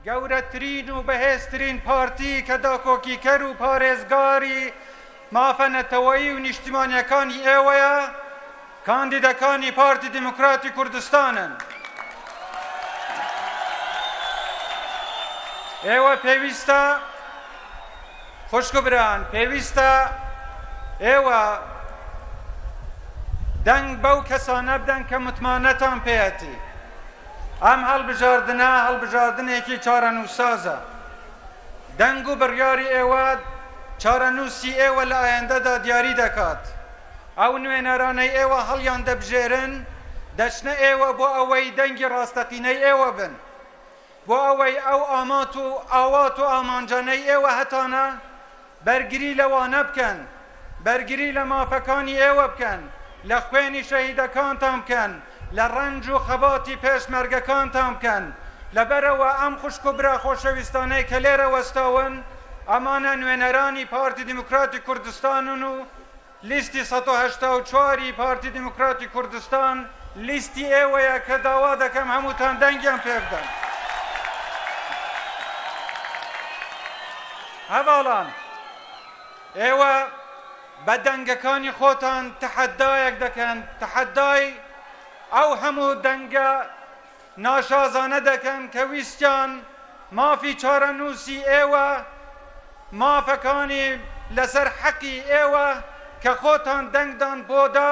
گەورەترین و بەهێزترین پارتی کە داکۆکیکەر و پارێزگاری مافە نەتەوەیی و نیشتیمانیەکانی ئێوەیە، کاندیدەکانی پارتی دیموکراتی کوردستانن. ئێوە پێویستە خوشک و بران، پێویستە ئێوە دەنگ بەو کەسانە بدەن کە متمانەتان پێیەتی. ئەم هەڵبژاردنە هەڵبژاردنێکی چارەنووسسازە. دەنگ و بڕیاری ئێوە چارەنووسی ئێوە لە ئایندەدا دیاری دەکات. ئەو نوێنەرانەی ئێوە هەڵیان دەبژێرن دەچنە ئێوە بۆ ئەوەی دەنگی ڕاستەقینەی ئێوە بن. بۆ ئەوەی ئەو ئامات و ئاوات و ئامانجانەی ئێوە هەتانە بەرگری لەوانە بکەن، بەرگری لە مافەکانی ئێوە بکەن، لە خوێنی شەهیدەکانتان بکەن، لە ڕەنج و خەباتی پێشمەرگەکانتان بکەن. لەبەرئەوە ئەم خوشک و برا خۆشەویستانەی کە لێرە وەستاون، ئەمانە نوێنەرانی پارتی دیموکراتی کوردستانن و لیستی 184 ی پارتی دیموکراتی کوردستان لیستی ئێوەیە کە داوا دەکەم هەمووتان دەنگیان پێبدەن. هەڤاڵان، ئێوە بە دەنگەکانی خۆتان تەحەدایەک دەکەن، تەحەدای ئەو هەموو دەنگە ناشازانە دەکەن کە ویستیان مافی چارەنووسی ئێوە، مافەکانی لەسەر حەقی ئێوە کە خۆتان دەنگدان بۆ دا،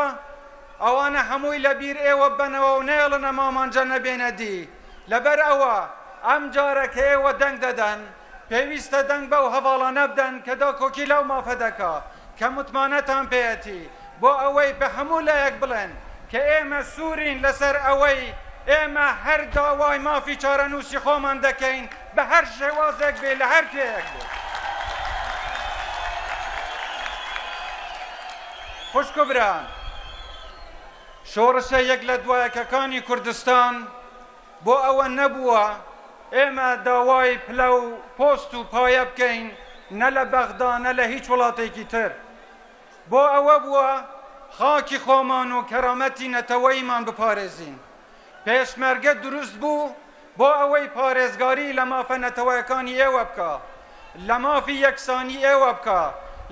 ئەوانە هەمووی لە بیر ئێوە ببەنەوە و نەیەڵن ئەم ئامانجە نەبێنە دی. لەبەر ئەوە ئەم جارە کە ئێوە دەنگ دەدەن، پێویستە دەنگ بەو هەڤاڵانە بدەن کە داکۆکی لەو مافە دەکا کە متمانەتان پێیەتی، بۆ ئەوەی بە هەموو لایەک بڵێن کە ئێمە سوورین لەسەر ئەوەی ئێمە هەر داوای مافی چارەنووسی خۆمان دەکەین بە هەر شێوازێک بێ لە هەر کوێیەک بێ. خوشک و برایان، شۆڕشە یەک لە دوایەکەکانی کوردستان بۆ ئەوە نەبووە ئێمە داوای پلە و پۆست و پایە بکەین نە لە بەغدا نە لە هیچ وڵاتێکی تر، بۆ ئەوە بووە خاکی خۆمان و کەرامەتی نەتەوەییمان بپارێزین. پێشمەرگە دروست بوو بۆ ئەوەی پارێزگاری لە مافە نەتەوەیەکانی ئێوە بکا، لە مافی یەکسانی ئێوە بکا،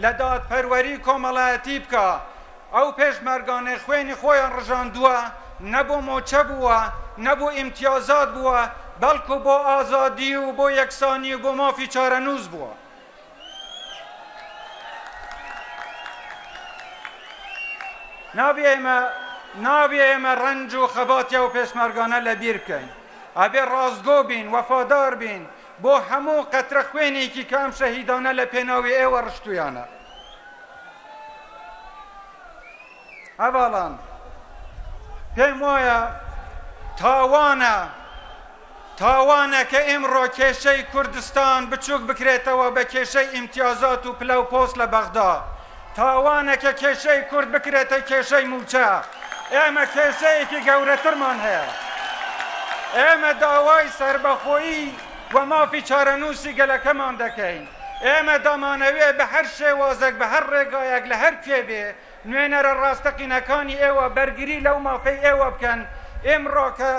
لە دادپەروەری کۆمەڵایەتی بکا. ئەو پێشمەرگانەی خوێنی خۆیان ڕژاندووە نە بۆ مۆچە بووە، نە بۆ ئیمتیازات بووە، بەڵکو بۆ ئازادی و بۆ یەکسانی و بۆ مافی چارەنووس بووە. نابێ ئێمە نابێ ئێمە ڕەنج و خەباتی ئەو پێشمەرگانە لەبیر بکەین. ئەبێ ڕاستگۆ بین، وەفادار بین بۆ هەموو قەترە خوێنێکی کە ئەم شەهیدانە لە پێناوی ئێوە ڕشتوویانە. هەڤاڵان پێم وایە تاوانە تاوانە کە ئیمڕۆ کێشەی کوردستان بچووک بکرێتەوە بە کێشەی ئیمتیازات و پلە و پۆست لە بەغدا. تاوانە کە کێشەی کورد بکرێتە کێشەی مووچە. ئێمە کێشەیەکی گەورەترمان هەیە. ئێمە داوای سەربەخۆیی و مافی چارەنووسی گەلەکەمان دەکەین. ئێمە دەمانەوێ بە هەر شێوازێک، بە هەر ڕێگایەک، لە هەر کوێ بێ، نوێنەرە ڕاستەقینەکانی ئێوە بەرگری لەو مافەی ئێوە بکەن. ئیمڕۆ کە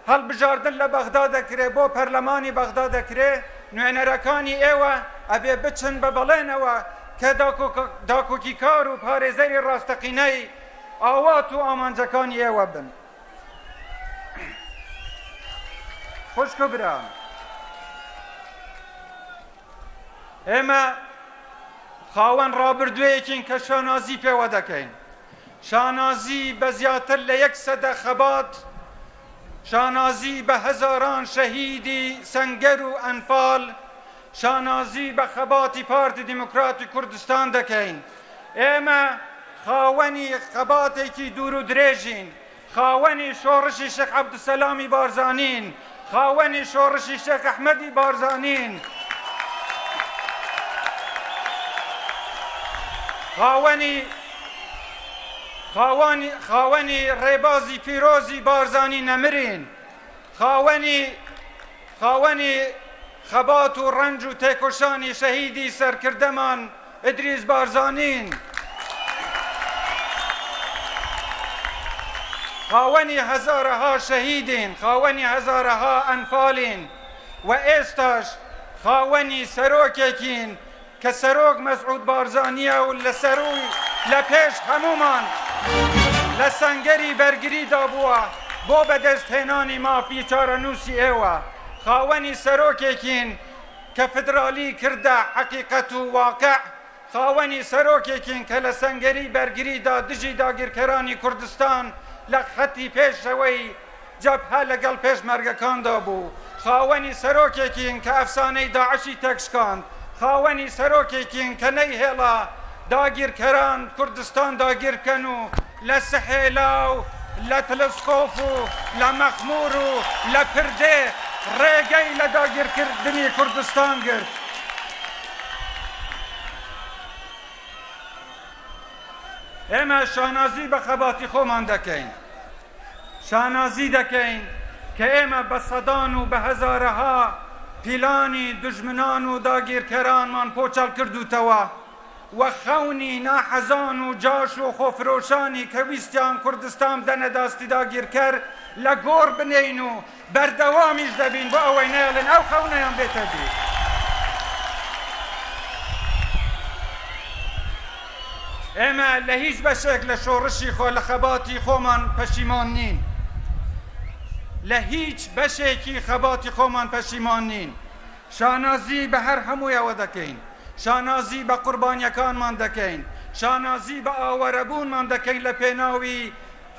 هەڵبژاردن لە بەغدا دەکرێ، بۆ پەرلەمانی بەغدا دەکرێ، نوێنەرەکانی ئێوە ئەبێ بچن بە بەڵێنەوە کە داکۆکیکار و پارێزەری ڕاستەقینەی ئاوات و ئامانجەکانی ئێوە بن. خوشک و برا، ئێمە خاوەن ڕابردوویەکین کە شانازی پێوە دەکەین. شانازی بە زیاتر لە یەک سەدە خەبات، شانازی بە هەزاران شەهیدی سەنگەر و ئەنفال، شانازی بە خەباتی پارتی دیموکراتی کوردستان دەکەین. ئێمە خاوەنی خەباتێکی دوور و درێژین، خاوەنی شۆڕشی شێخ عەبدولسەلامی بارزانین، خاوەنی شۆڕشی شێخ ئەحمەدی بارزانین، خاوەنی خاوەنی خاوەنی ڕێبازی پیرۆزی بارزانی نەمرین، خاوەنی خاوەنی خەبات و ڕەنج و تێکۆشانی شەهیدی سەرکردەمان ئیدریس بارزانین، خاوەنی هەزارەها شەهیدین، خاوەنی هەزارەها ئەنفالین. و ئێستاش خاوەنی سەرۆکێکین کە سەرۆک مەسعود بارزانییە و لە سەرووی لە پێش هەموومان لە سەنگەری بەرگریدا بووە بۆ بەدەستهێنانی مافی چارەنووسی ئێوە. خاوەنی سەرۆکێکین کە فیدرالی کردە حەقیقەت و واقع، خاوەنی سەرۆکێکین کە لە سەنگەری بەرگریدا دژی داگیرکەرانی کوردستان لە خەتی پێشەوەی جەبهە لەگەڵ پێشمەرگەکاندا بوو، خاوەنی سەرۆکێکین کە ئەفسانەی داعشی تێکشکاند، خاوەنی سەرۆکێکین کە نەیهێڵا داگیرکەران کوردستان داگیر بکەن و لە سحێلا و لە تلسقۆف و لە مەخمور و لە پردێ ڕێگەی لە داگیرکردنی کوردستان گرت. ئێمە شانازی بە خەباتی خۆمان دەکەین. شانازی دەکەین کە ئێمە بە سەدان و بە هەزارەها پیلانی دوژمنان و داگیرکەرانمان پۆچەڵ کردووتەوە و خەونی ناحەزان و جاش و خۆفرۆشانی کە ویستیان کوردستان بدەنە داستی داگیرکەر لە گۆڕ بنێین و بەردەوامیش دەبین بۆ ئەوەی نەیەڵێن ئەو خەونەیان بێتە دی. ئێمە لە هیچ بەشێک لە شۆڕشی خۆ لە خەباتی خۆمان پەشیمان نین. لە هیچ بەشێکی خەباتی خۆمان پەشیمان نین. شانازی بە هەر هەموویەوە دەکەین. شانازی بە قوربانیەکانمان دەکەین. شانازی بە ئاوارەبوونمان دەکەین لە پێناوی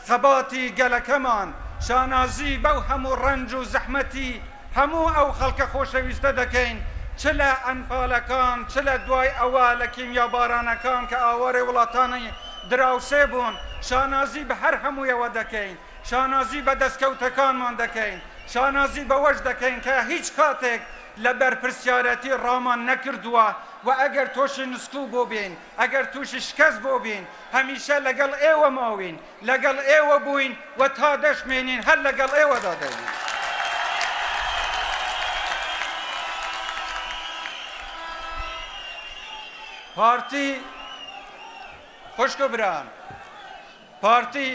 خەباتی گەلەکەمان، شانازی بەو هەموو ڕەنج و زەحمەتی هەموو ئەو خەڵکە خۆشەویستە دەکەین چ لە ئەنفالەکان چ لە دوای ئەوە لە کیمیابارانەکان کە ئاوارەی وڵاتانی دراوسێ بوون، شانازی بە هەر هەموویەوە دەکەین، شانازی بە دەستکەوتەکانمان دەکەین، شانازی بەوەش دەکەین کە هیچ کاتێک لە بەرپرسیارەتی ڕامان نەکردووە و ئەگەر تۆشی نسکوو بووبین، ئەگەر تووشی شکەست بووبین، هەمیشە لەگەڵ ئێوە ماوین، لەگەڵ ئێوە بووین و تا دەشمێنین هەر لەگەڵ ئێوەدا دەبین. پارتی، خوشک و برایان، پارتی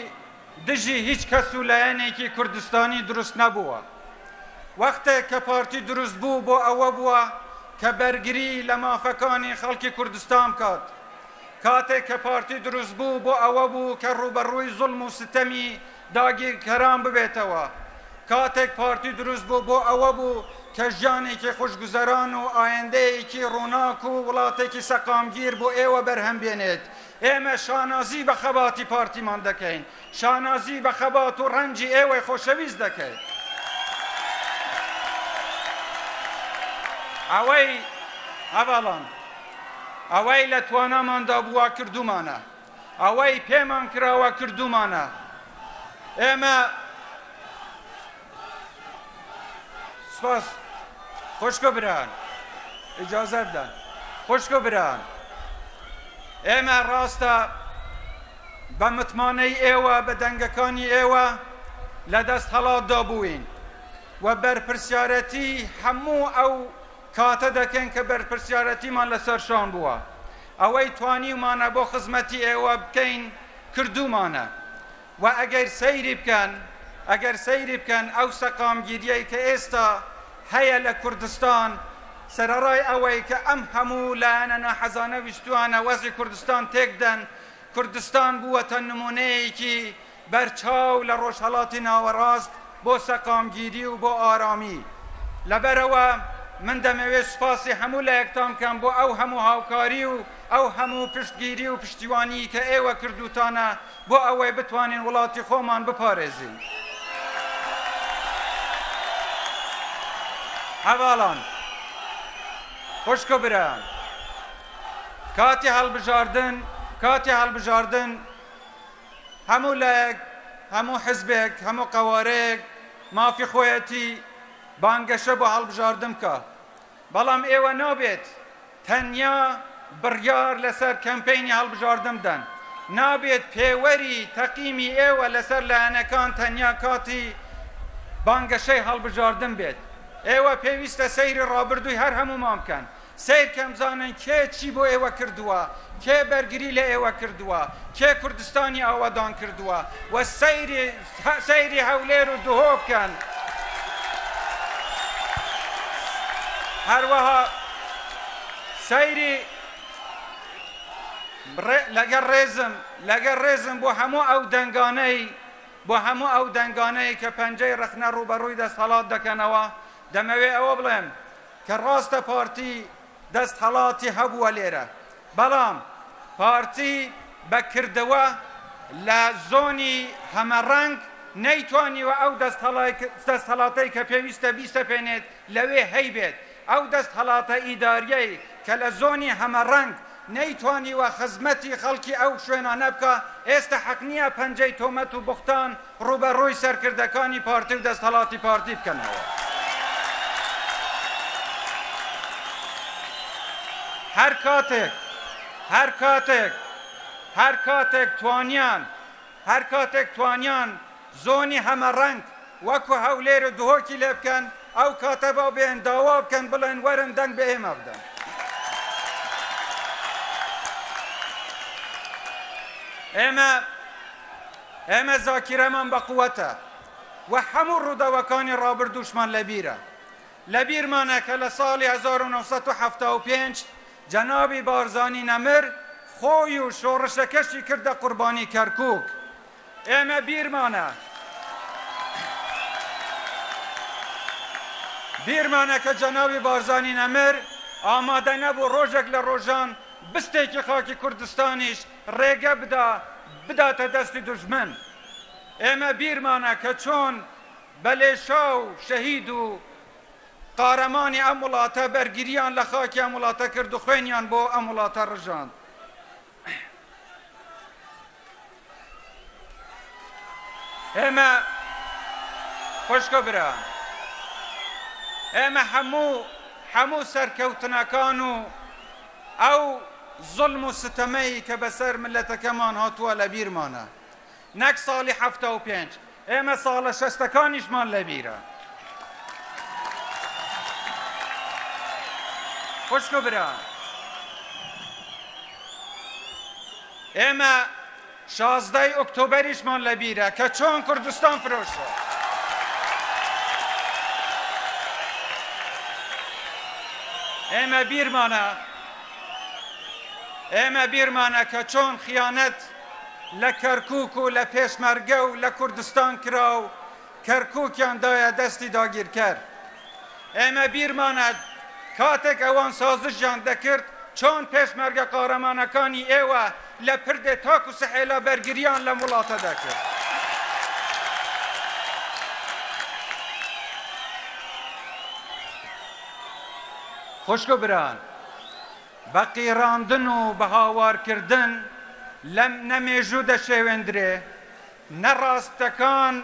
دژی هیچ کەس و لایەنێکی کوردستانی دروست نەبووە. وەختێک کە پارتی دروست بوو بۆ ئەوە بووە کە بەرگری لە مافەکانی خەڵکی کوردستان بکات. کاتێک کە پارتی دروست بوو بۆ ئەوە بوو کە ڕووبەڕووی زوڵم و ستەمی داگیرکەران ببێتەوە. کاتێک پارتی دروست بوو بۆ ئەوە بوو کە ژیانێکی خوشگوزەران و ئایندەیەکی ڕووناک و وڵاتێکی سەقامگیر بۆ ئێوە بەرهەم بێنێت. ئێمە شانازی بە خەباتی پارتیمان دەکەین، شانازی بە خەبات و ڕەنجی ئێوەی خۆشەویست دەکەین. ئەوەی هەڤاڵان، ئەوەی لە تواناماندا بووە کردوومانە، ئەوەی پێمان کراوە کردوومانە. ئێمە سپاس خوشک و برایان، ئیجازە بدەن خوشک و برایان، ئێمە ڕاستە بە متمانەی ئێوە بە دەنگەکانی ئێوە لە دەستهەڵاتدا بووین و بەرپرسیارەتی هەموو ئەو کاتە دەکەین کە بەرپرسیارەتیمان لەسەر شان بووە. ئەوەی توانیومانە بۆ خزمەتی ئێوە بکەین کردوومانە و ئەگەر سەیری بکەن ئەگەر سەیری بکەن ئەو سەقامگیریەی کە ئێستا هەیە لە کوردستان سەرەڕای ئەوەی کە ئەم هەموو لایەنە ناحەزانە ویستویانە وەزعی کوردستان تێکدەن کوردستان بووەتە نموونەیەکی بەرچاو لە ڕۆژهەڵاتی ناوەڕاست بۆ سەقامگیری و بۆ ئارامی. لەبەرئەوە من دەمەوێت سوپاسی هەموو لایەکتان بکەم بۆ ئەو هەموو هاوکاری و ئەو هەموو پشتگیری و پشتیوانیی کە ئێوە کردووتانە بۆ ئەوەی بتوانین وڵاتی خۆمان بپارێزین. هەڤاڵان، خوشک و برایان، کاتی هەڵبژاردن، کاتی هەڵبژاردن هەموو لایەک، هەموو حزبێک، هەموو قەوارەیەک مافی خۆیەتی بانگەشە بۆ هەڵبژاردن بکا، بەڵام ئێوە نابێت تەنیا بڕیار لەسەر کەمپەینی هەڵبژاردن بدەن، نابێت پێوەری تەقیمی ئێوە لەسەر لایەنەکان تەنیا کاتی بانگەشەی هەڵبژاردن بێت. ئێوە پێویستە سەیری ڕابردووی هەر هەموومان بکەن، سەیر کەن بزانن کێ چی بۆ ئێوە کردووە، کێ بەرگری لە ئێوە کردووە، کێ کوردستانی ئاوەدان کردووە و سەیری هەولێر و دهۆک بکەن. هەروەها سەیری لەگەڵ ڕێزم لەگەڵ ڕێزم بۆ هەموو ئەو دەنگانەی بۆ هەموو ئەو دەنگانەی کە پەنجەی ڕەخنە ڕووبەڕووی دەستهەڵات دەکەنەوە، دەمەوێ ئەوە بڵێم کە ڕاستە پارتی دەستهەڵاتی هەبووە لێرە، بەڵام پارتی بە کردەوە لە زۆنی هەمەڕەنگ نەیتوانیوە ئەو دەستهەڵاتەی کە پێویستە بیسەپێنێت لەوێ هەیبێت، ئەو دەستهەڵاتە ئیداریەی کە لە زۆنی هەمەڕەنگ نەیتوانیوە خزمەتی خەڵکی ئەو شوێنانە بکا، ئێستە حەق نییە پەنجەی تۆمەت و بوختان ڕووبەڕووی سەرکردەکانی پارتی و دەستهەڵاتی پارتی بکەنەوە. هەر کاتێک، هەر کاتێک، هەر کاتێک توانیان، هەر کاتێک توانیان زۆنی هەمەڕەنگ وەکو هەولێر و دهۆکی لێ بکەن، ئەو کاتە با بێن داوا بکەن بڵێن وەرن دەنگ بە ئێمە بدەن. ئێمە ئێمە زاکیرەمان بە قوەتە و هەموو ڕووداوەکانی ڕابردووشمان لەبیرە. لەبیرمانە کە لە ساڵی 1975 جەنابی بارزانی نەمر خۆی و شۆڕشەکەشی کردە قوربانی کەرکووک. ئێمە بیرمانە بیرمانە کە جەنابی بارزانی نەمر ئامادە نەبوو ڕۆژێک لە ڕۆژان بستێکی خاکی کوردستانیش ڕێگە بدا بداتە دەستی دوژمن. ئێمە بیرمانە کە چۆن بە لێشاو شەهید و قارەمانی ئەم وڵاتە بەرگریان لە خاکی ئەم وڵاتە کرد و خوێنیان بۆ ئەم وڵاتە ڕژاند. ئێمە خوشک و برا ئێمە هەموو هەموو سەرکەوتنەکان و ئەو زوڵم و ستەمەی کە بەسەر ملەتەکەمان هاتووە لە بیرمانە نەک ساڵی 75 ئێمە ساڵە شەستەکانیشمان لەبیرە. خوشک و برا ئێمە شازدەی ئۆکتۆبەریشمان لەبیرە کە چۆن کوردستان فرۆشرا. ئێمە بیرمانە ئێمە بیرمانە کە چۆن خیانەت لە کەرکوک و لە پێشمەرگە و لە کوردستان کرا و کەرکوکیان دایە دەستی داگیرکەر. ئێمە بیرمانە کاتێک ئەوان سازشیان دەکرد چۆن پێشمەرگە قارەمانەکانی ئێوە لە پردێ تاکو سحێلا بەرگریان لەم وڵاتە دەکرد. خوشک و بران، بە قیڕاندن و بە هاوارکردن لەم نە مێژوو دەشێوێندرێ، نە ڕاستەکان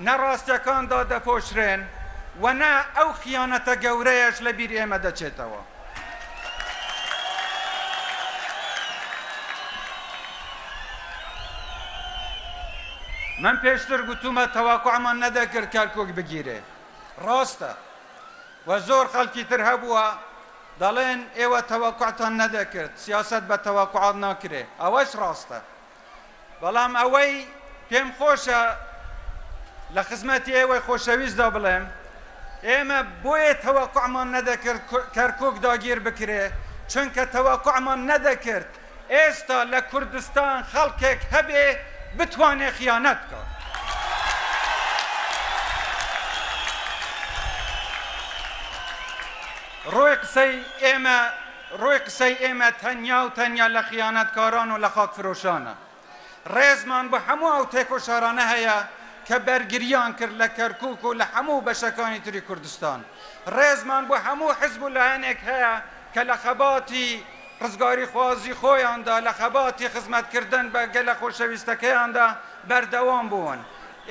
نە ڕاستیەکان دادەپۆشرێن و نە ئەو خیانەتە گەورەیەش لە بیر ئێمە دەچێتەوە. من پێشتر گوتومە تەواقوعمان نەدەکرد کەرکوک بگیرێ، ڕاستە و زۆر خەڵکی تر هەبووە دەڵێن ئێوە تەوەقوعتان نەدەکرد، سیاسەت بە تەوەقوعات ناکرێ، ئەوەش ڕاستە. بەڵام ئەوەی پێم خۆشە لە خزمەتی ئێوەی خۆشەویستدا بڵێم، ئێمە بۆیە تەوەقوعمان نەدەکرد کەرکوک داگیر بکرێ، چونکە تەوەقوعمان نەدەکرد ئێستا لە کوردستان خەڵکێک هەبێ بتوانێ خیانەت بکات. ڕووی قسەی ئێمە ڕووی قسەی ئێمە تەنیا و تەنیا لە خیانەتکاران و لە خاکفرۆشانە. ڕێزمان بۆ هەموو ئەو تێکۆشارانە هەیە کە بەرگریان کرد لە کەرکوک و لە هەموو بەشەکانی تری کوردستان. ڕێزمان بۆ هەموو حزب و لایەنێک هەیە کە لە خەباتی ڕزگاریخوازی خۆیاندا، لە خەباتی خزمەتکردن بە گەلە خۆشەویستەکەیاندا بەردەوام بوون.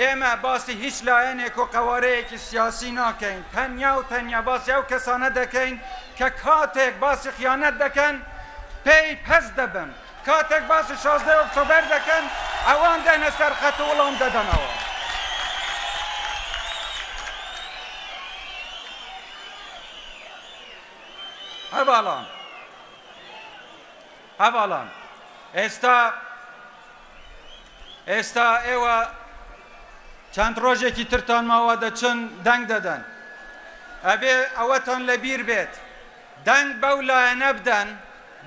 ئێمە باسی هیچ لایەنێک و قەوارەیەکی سیاسی ناکەین، تەنیا و تەنیا باسی ئەو کەسانە دەکەین کە کاتێک باسی خیانەت دەکەن پێی پەست دەبن، کاتێک باسی 16 ئۆکتۆبەر دەکەن ئەوان دێنە سەر خەت و وڵام دەدەنەوە. هەڤاڵان هەڤاڵان ئێستا ئێستا ئێوە چەند ڕۆژێکی ترتان ماوە دەچن دەنگ دەدەن. ئەبێ ئەوەتان لەبیر بێت دەنگ بەو لایەنە بدەن،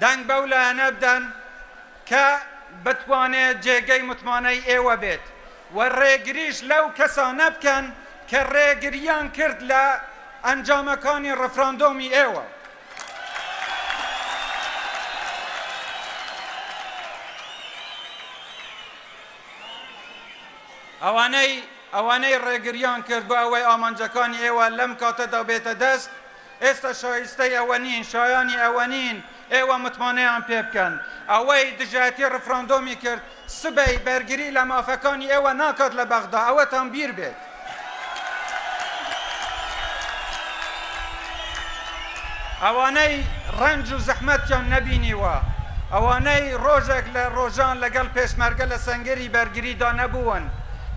دەنگ بەو لایەنە بدەن کە بتوانێت جێگەی متمانەی ئێوە بێت و ڕێگریش لەو کەسانە بکەن کە ڕێگریان کرد لە ئەنجامەکانی ڕفراندۆمی ئێوە. ئەوانەی ئەوانەی ڕێگریان کرد بۆ ئەوەی ئامانجەکانی ئێوە لەم کاتەدا بێتە دەست، ئێستا شایستەی ئەوە نین، شایانی ئەوە نین ئێوە متمانەیان پێ بکەن. ئەوەی دژایەتی ڕفراندۆمی کرد، سبەی بەرگری لە مافەکانی ئێوە ناکات لە بەغدا، ئەوەتان بیر بێت. ئەوانەی ڕەنج و زەحمەتیان نەبینیوە، ئەوانەی ڕۆژێک لە ڕۆژان لەگەڵ پێشمەرگە لە سەنگەری بەرگریدا نەبوون،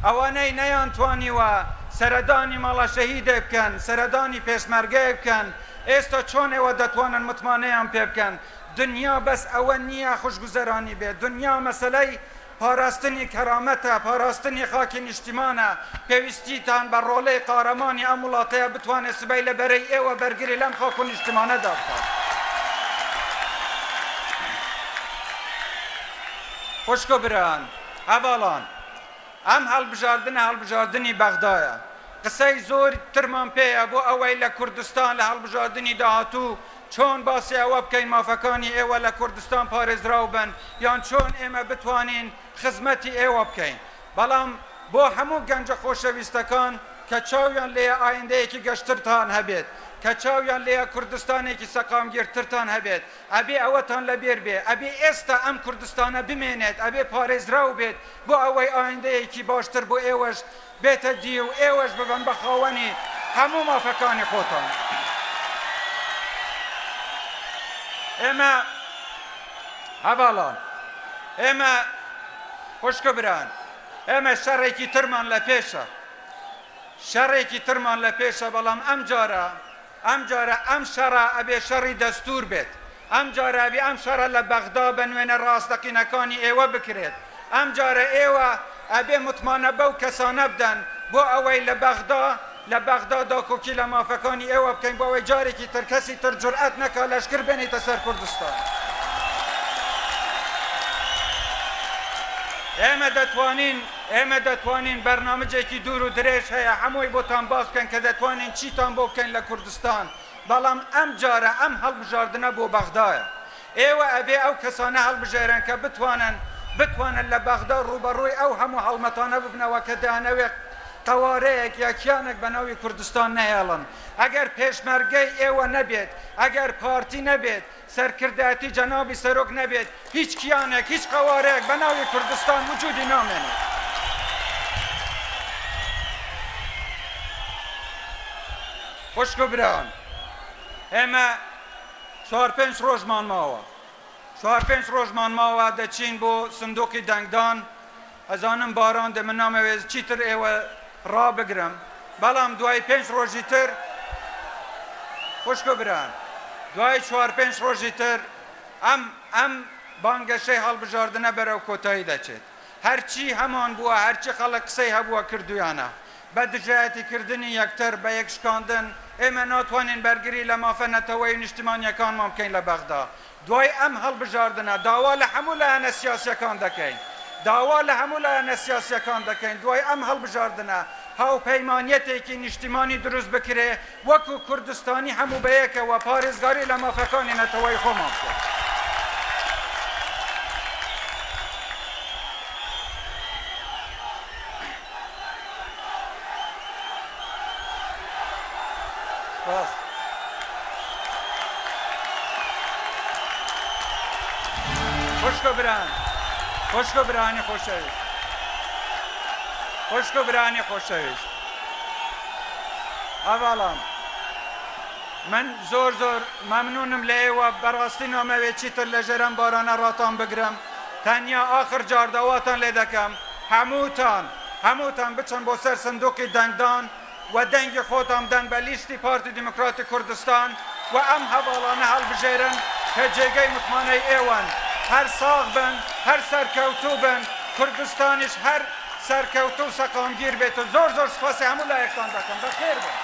ئەوانەی نەیانتوانیوە سەردانی ماڵە شەهیدێک بکەن، سەردانی پێشمەرگەیەک بکەن، ئێستا چۆن ئێوە دەتوانن متمانەیان پێ بکەن؟ دنیا بەس ئەوە نییە خوشگوزەرانی بێت، دنیا مەسەلەی پاراستنی کەرامەتە، پاراستنی خاکی نیشتیمانە، پێویستیتان بە ڕۆڵەی قارەمانی ئەم وڵاتەیە بتوانێت سبەی لە بەرەی ئێوە بەرگری لەم خاک و نیشتیمانەدا بکات. خوشک و برایان، هەڤاڵان، ئەم هەڵبژاردنە هەڵبژاردنی بەغدایە. قسەی زۆر ترمان پێیە بۆ ئەوەی لە کوردستان لە هەڵبژاردنی داهاتوو چۆن باسی ئەوە بکەین مافەکانی ئێوە لە کوردستان پارێزراو بن یان چۆن ئێمە بتوانین خزمەتی ئێوە بکەین، بەڵام بۆ هەموو گەنجە خۆشەویستەکان کە چاویان لێیە ئایندەیەکی گەشترتان هەبێت، کە چاویان لێیە کوردستانێکی سەقامگیرترتان هەبێت، ئەبێ ئەوەتان لەبیر بێ، ئەبێ ئێستا ئەم کوردستانە بمێنێت، ئەبێ پارێزراو بێت بۆ ئەوەی ئایندەیەکی باشتر بۆ ئێوەش بێتە دی و ئێوەش ببن بە خاوەنی هەموو مافەکانی خۆتان. ئێمە هەڤاڵان، ئێمە خوشک و برایان، ئێمە شەڕێکی ترمان لە پێشە، شەڕێکی ترمان لە پێشە، بەڵام ئەم جارە، ئەم جارە ئەم شەڕە ئەبێ شەڕی دەستوور بێت، ئەم جارە ئەبێ ئەم شەڕە لە بەغدا بە نوێنەر ڕاستەقینەکانی ئێوە بکرێت، ئەم جارە ئێوە ئەبێ متمانە بەو کەسانە بدەن بۆ ئەوەی لە بەغدا لە بەغدا داکۆکی لە مافەکانی ئێوە بکەین بۆ ئەوەی جارێکی تر کەسی تر جورئەت نەکا لەشکر بێنیتە سەر کوردستان. ئێمە دەتوانین ئێمە دەتوانین بەرنامجێکی دوور و درێژ هەیە هەمووی بۆتان باس بکەن کە دەتوانین چیتان بۆ بکەین لە کوردستان، بەڵام ئەم جارە ئەم هەڵبژاردنە بۆ بەغدایە. ئێوە ئەبێ ئەو کەسانە هەڵبژێرن کە بتوانن بتوانن لە بەغدا ڕووبەڕووی ئەو هەموو هەڵمەتانە ببنەوە کە دەیانەوێ قەوارەیەک یا کیانێک بە ناوی کوردستان نەهێڵن. ئەگەر پێشمەرگەی ئێوە نەبێت، ئەگەر پارتی نەبێت، سەرکردایەتی جەنابی سەرۆک نەبێت، هیچ کیانێک، هیچ قەوارەیەک بە ناوی کوردستان وجودی نامێنێت. خوشک و برایان، ئێمە چوار پێنج ڕۆژمان ماوە، چوار پێنج ڕۆژمان ماوە دەچین بۆ سندوقی دەنگدان. ئەزانم باران دێ، من نامەوێت چیتر ئێوە ڕابگرم، بەڵام دوای پێنج ڕۆژی تر خوشک و برایان، دوای چوار پێنج ڕۆژی تر ئەم ئەم بانگەشەی هەڵبژاردنە بەرەو کۆتایی دەچێت. هەرچی هەمان بووە، هەرچی خەڵک قسەی هەبووە کردوویانە. بە دژایەتی کردنی یەکتر، بە یەکشکاندن، ئێمە ناتوانین بەرگری لە مافە نەتەوەیی و نیشتیمانییەکانمان بکەین لە بەغدا. دوای ئەم هەڵبژاردنە داوا لە هەموو لایەنە سیاسییەکان دەکەین، داوا لە هەموو لایەنە سیاسییەکان دەکەین دوای ئەم هەڵبژاردنە هاوپەیمانیەتێکی نیشتیمانی دروست بکرێ وەکو کوردستانی هەموو بەیەکەوە پارێزگاری لە مافەکانی نەتەوەی خۆمان بکەین. سپاس. خوشک و برایان، خوشک و برایانی خۆشەویست، خوشک و برایانی خۆشەویست، هەڤاڵان، من زۆر زۆر مەمنونم لە ئێوە. بەڕاستی نامەوێت چیتر لە ژێر ئەم بارانە ڕاتان بگرم. تەنیا ئاخر جار داواتان لێ دەکەم هەمووتان هەمووتان بچن بۆ سەر سندوقی دەنگدان و دەنگی خۆتان بدەن بە لیستی پارتی دیموکراتی کوردستان و ئەم هەڤاڵانە هەڵبژێرن کە جێگەی متمانەی ئێوەن. هەر ساغ بن، هەر سەرکەوتوو بن، کوردستانیش هەر سەرکەوتوو و سەقامگیر بێت و زۆر زۆر سوپاسی هەموو لایەکتان دەکەم. بەخێر بێن.